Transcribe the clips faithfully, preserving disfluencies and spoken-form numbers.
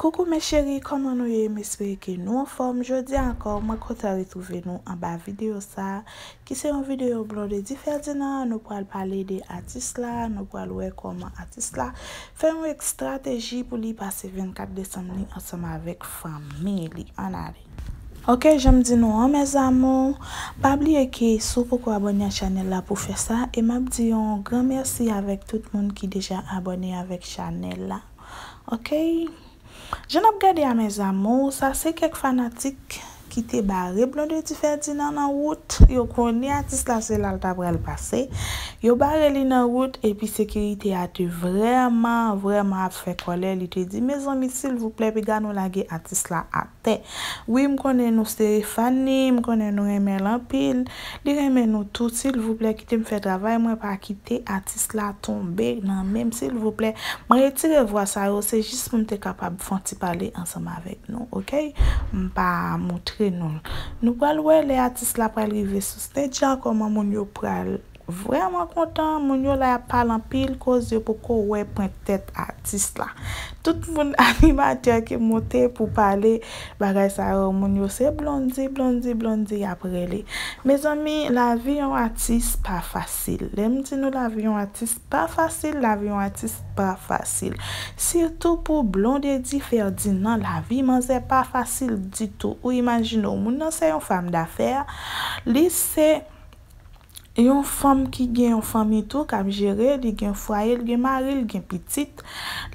Koukou mes chéris, kòman nou ye? M espere ke nou anfòm. Jodi a ankò, mwen kontan retwouve nou anba videyo sa a, ki se yon videyo Blondedy Ferdinand. Nou pral pale de atis la, nou pral wè kòman atis la fè yon estrateji pou li pase vennkat desanm li ansanm avèk fanmi li. Ann ale. Ok, jan m di nou an, mes amours, pa bliye ke si w poko abòne ak chanèl la pou fè sa, e m ap di yon gran mèsi avèk tout moun ki deja abòne avèk chanèl la. Ok? Jan n ap gade a, mes amours, sa se kèk fanatik ki te bare Blondedy Ferdinand nan wout. Yo konnen atis la se la l ta pral pase. Yo bare li nan wout, epi sekirite a te vrèman, vrèman ap fè kòlè. Li te di, mezanmi, silvouplè, piga nou lage atis la atè. Wi, m konnen nou se fan li, m konnen nou renmen l anpil. Li renmen nou tou, silvouplè, kite m fè travay mwen, pa kite atis la tonbe nan men m, silvouplè. Mwen retire vwa sa yo, se jis pou m te kapab fè yon ti pale ansanm avèk nou, ok? M pa montre nou l. Nou pral wè lè atis la pral rive sou stage la, kòman moun yo pral vrèman kontan. Moun yo la y ap pale anpil, koz yo poko wè pwent tèt atis la. Tout moun animatè ki monte pou pale bagay sa yo, moun yo se Blondy, Blondy, Blondy y ap rele. Mezanmi, lavi yon atis pa fasil. Lè m di nou lavi yon atis pa fasil, lavi yon atis pa fasil. Sitou pou Blondedy Ferdinand, lavi manzè pa fasil ditou. Ou imajine w, moun nan se yon fanm dafè, li se yon fanm ki gen yon fanmi tou k ap jere, li gen fwaye, li gen mari, li gen pitit.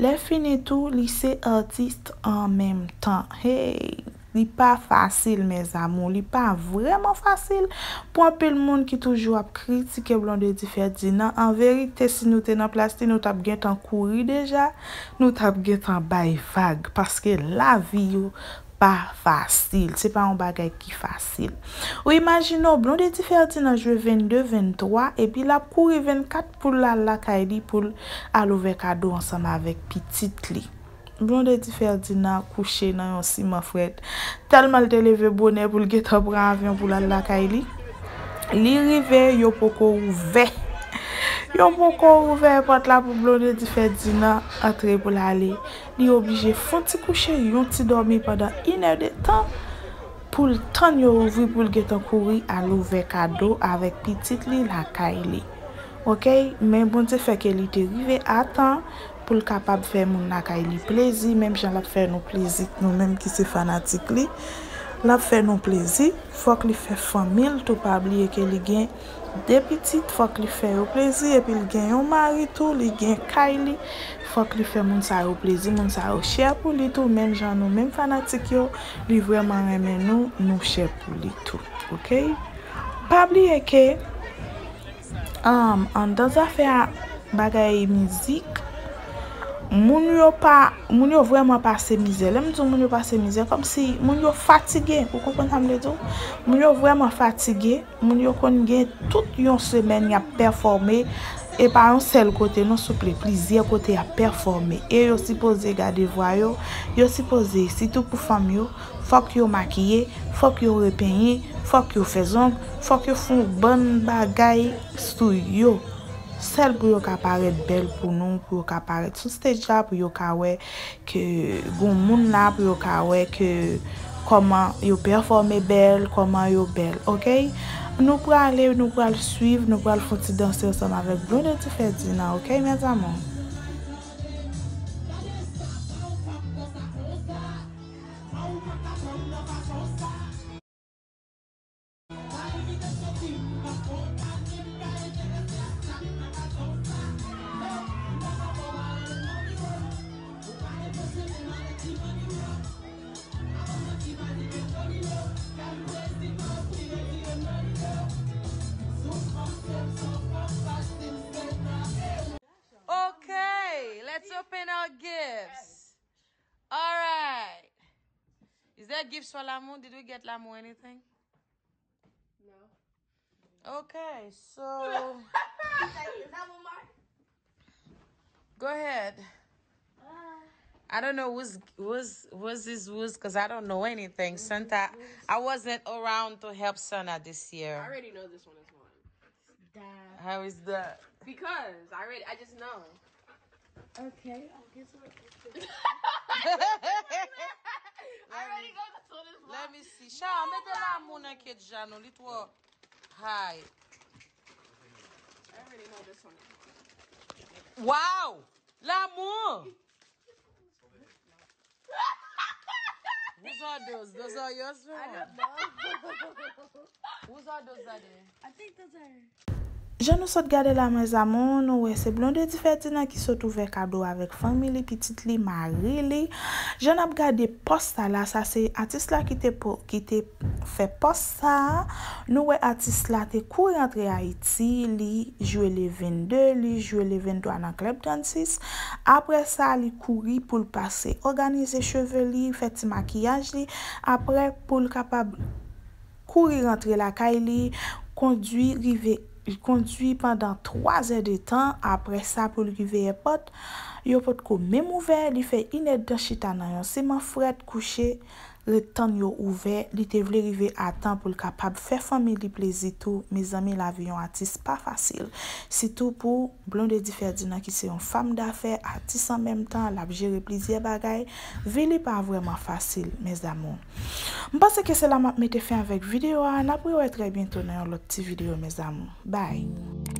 Lè fini tou, li se atis an menm tan. Hey, li pa fasil, mes amours, li pa vrèman fasil pou anpil moun ki toujou ap kritike Blondedy Ferdinand. An verite, si nou te nan plas li, nou t ap gentan kouri deja, nou t ap gentan bay vag, paske lavi yo pa fasil. Se pa yon bagay ki fasil. Ou imajine w, Blondedy Ferdinand jwe vennde, venntwa, epi l ap kouri vennkat pou l al lakay li pou l al ouvè kado ansanm avèk pitit li. Blondedy Ferdinand kouche nan yon siman frèt. Tèlman l te leve bonè pou l gentan pran avyon pou l al lakay li. Li rive, yo poko ouvè. Yo poko ouvè pòt la pou Blondedy Ferdinand antre pou l ale. Li oblije fè yon ti kouche, yon ti dòmi pandan inèdtan pou l tann yo ouvri pou l gentan kouri al ouvè kado avèk pitit li lakay li. Ok? Men Bondye fè ke li te rive a tan pou l kapab fè moun lakay li plezi, menm jan l ap fè nou plezi, nou menm ki se fanatik li. L ap fè nou plezi, fòk li fè fanmi l tou, pa bliye ke li gen de pitit, fòk li fè yo plezi, epi l gen yon mari tou, li gen kay li, fòk li fè moun sa yo plezi, moun sa yo chè pou li tou, menm jan nou, menm fanatik yo, li vrèman renmen nou, nou chè pou li tou, ok? Pa bliye ke, um, anndan zafè a bagay mizik, moun yo pa, moun yo vrèman pase mizè. Lè m di w moun yo pase mizè, kòmsi moun yo fatige, ou konprann sa m vle di w? Moun yo vrèman fatige, moun yo konn gen tout yon semèn y ap pèfòme, e pa yon sèl kote non, souple, plizyè kote y ap pèfòme. E yo sipoze gade vwa yo, yo sipoze, sitou pou fanm yo, fòk yo makiye, fòk yo repenyen, fòk yo fè zong, fòk yo fè yon bann bagay sou yo. Sèl pou yo ka parèt bèl pou nou, pou yo ka parèt sou stage la, pou yo ka wè ke gon moun la, pou yo ka wè ke kòman yo pèfòme bèl, kòman yo bèl, ok? Nou prale, nou pral swiv, nou pral fè yon ti danse ansanm avèk Blondedy Ferdinand, ok, mes amours? Okay, let's open our gifts. All right. Is there gifts for Lamour? Did we get Lamour anything? No. Okay, so go ahead. I don't know who's who's who's this who's, 'cause I don't know anything. Santa, I wasn't around to help Santa this year. I already know this one is mine. How is that? Because I already, I just know. Okay, I guess we're. Isi, Sha, mete Lamou nan kèt Janou, li twò high. Wow! Lamou! Whose are those? Those are yours, Janou? Whose are those, Daddy? Jan nou sot gade la, mes amours, nou wè se Blondedy Ferdinand ki sot ouvè kado avèk fanmi li, pitit li, mari li. Jan n ap gade pòs sa la, sa se atis la ki te po-, ki te fè pòs sa a. Nou wè atis la te kouri antre Ayiti, li jwe le vennde, li jwe le venntwa nan Club trannsis. Apre sa, li kouri pou l pase òganize cheve li, fè ti makiyaj li. Apre, pou l kapab kouri rantre lakay li, kondwi rive, kondwi pandan twa zè de tan, apre sa pou l rive èpòt, yo potko menm ouvè, li fè inèdtan chita nan yon siman frèt kouche, ret tann yo ouvè, li te vle rive a tan pou l kapab fè fanmi li plezi tou, mezanmi lavi yon atis pa fasil, sitou pou Blondedy Ferdinand ki se yon fanm dafè, atis an menm tan, l ap jere plizyè bagay, vi li pa vrèman fasil, mes amours. M panse ke se la m ap mete fen avèk videyo a. N ap rewè trè byento nan yon lòt ti videyo, mes amours. Bye!